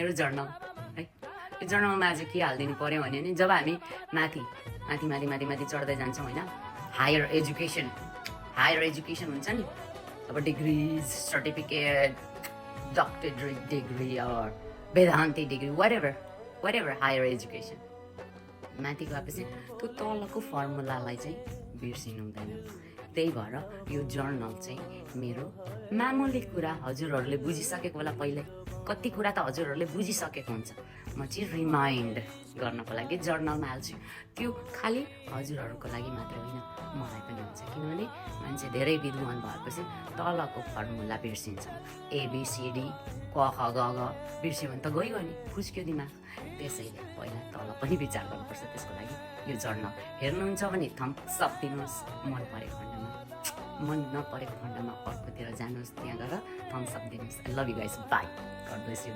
मेरो जर्नल है। यो जर्नलमा चाहिँ के हालिदिनु पर्यो भने नि जब हामी माथि माथि माथि माथि माथि चढ्दै जान्छौँ होइन, हायर एजुकेसन हुन्छ नि, अब degrees certificate doctorate degree or वेदान्ती degree whatever higher education माथि गएपछि त्यो तलको फर्मुलालाई चाहिँ बिर्सिनु हुँदैन। त्यही भएर यो जर्नल चाहिँ मेरो मामुली कुरा हजुरहरूले बुझिसकेको बेला पहिल्यै कति कुरा त हजुरहरूले बुझिसकेको हुन्छ, म चाहिँ रिमाइन्ड गर्नको लागि जर्नलमा हाल्छु। त्यो खालि हजुरहरूको लागि मात्र होइन, मलाई पनि हुन्छ, किनभने मान्छे धेरै विद्वान भएपछि तलको फर्मुला बिर्सिन्छ। एबिसिडी क ख ग घ बिर्स्यो भने त गयो नि, फुस्क्यो दिमाग। त्यसैले पहिला तल पनि विचार गर्नुपर्छ। त्यसको लागि यो जर्नल हेर्नुहुन्छ भने थम्स अप दिनुहोस्, मन परेको खण्डमा। मन नपरेको खण्डमा अर्कोतिर जानुहोस्, त्यहाँ गएर थम्स अप दिनुहोस्। I love you guys, bye, God bless you.